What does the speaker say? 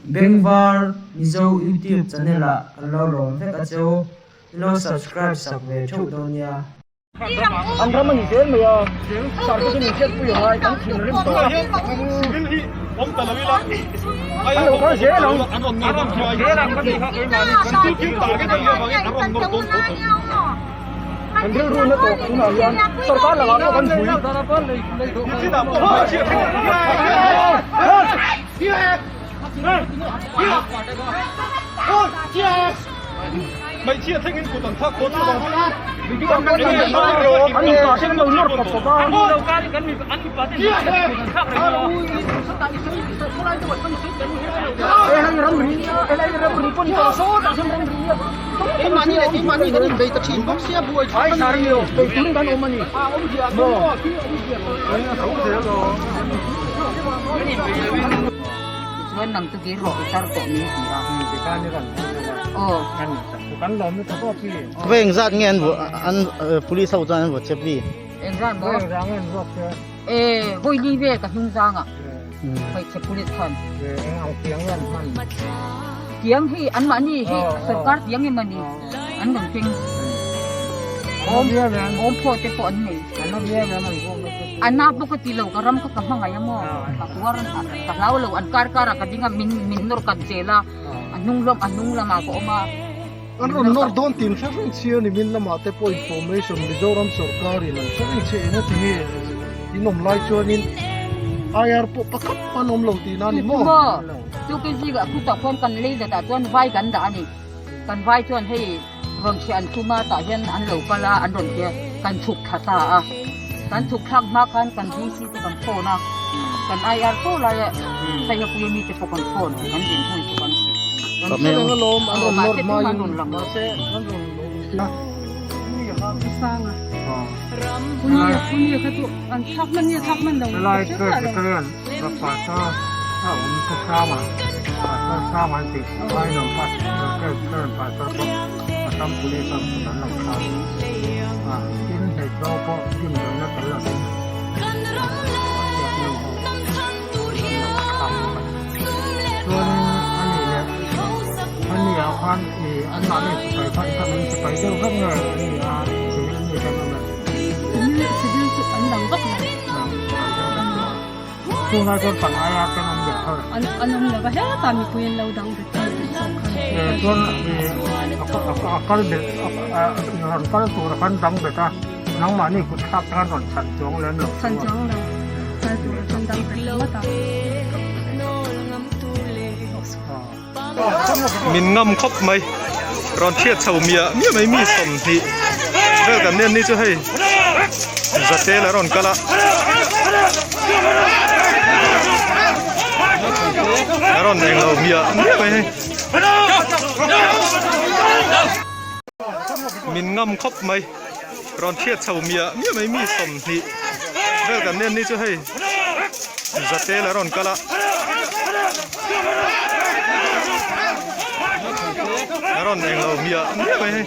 Bengvar Mizo YouTube channel ah kan lo lawm vek a cheu, in lo subscribe sak ve theuh dawn nia. An ram a ni zel mai a, sar te chu min hriatpui a ngai, kan thinrim tawh a. An lo kal zel ang. Kan rilru na tawh tunah hian sorkar lakah pawh kan pui. An mipa ten lo nawr pawp pawp a. Helai ramri helai ramri pawh ni tawh sawtah sawn ramri a keimahni leh keimahni kan inbei ta thin bawk sia buai thlak a ni bei turin kan awm a ni maw. Tichuan nang chu kir rawh i tar tawh min ti a. Aw. Khaw engzat nge an an police ho chuan an vaw chep vi? Engzat maw? E vawi li vel ka hnung zangah hmeichhe police khan. Tiang hi anmahni hi sorkar tiang emaw ni an rawn keng. Awm awm phaw te pawh an nei. A na pawh ka ti lo ka ram kha ka hmangaih a maw ka tuar ka hlau lo an kar karah ka ding a min min nawr kan chel a a hnung hlawm a hnung lamah ka awm a. An rawn nawr dawn tin hre reng chhia ni min lamah te pawh information Mizoram sorkarin an hre reng chhia eng ati nge in awm lai chuanin IR pawh pakhat pawh an awm lo tihna a ni maw? Maw chu kei zingah khutah khuan kan lei zatah chuan vai kan dah a ni kan vai chuan hei rawn hriah an tum a tah hian an lo kal a an rawn tia kan chhuk thla ta a kan chhuk thlak hma khan kan DC te kan phone a kan IR fo lai a Saihapui ami te pawh kan phone kan din hun chu kan hrilh. Kan hre reng alawm an rawn nawr hmain mahse an rawn lo Min ngam khawp mai rawn thiat chho miah miah mai mi 20 vel kan nen ni chu hei zatel a rawn kal a a rawn englo miah miah mai hei min ngam khawp mai rawn thiat chho miah miah mai mi 20 vel kan nen ni chu hei zatel a rawn kal a a rawn englo miah miah mai hei.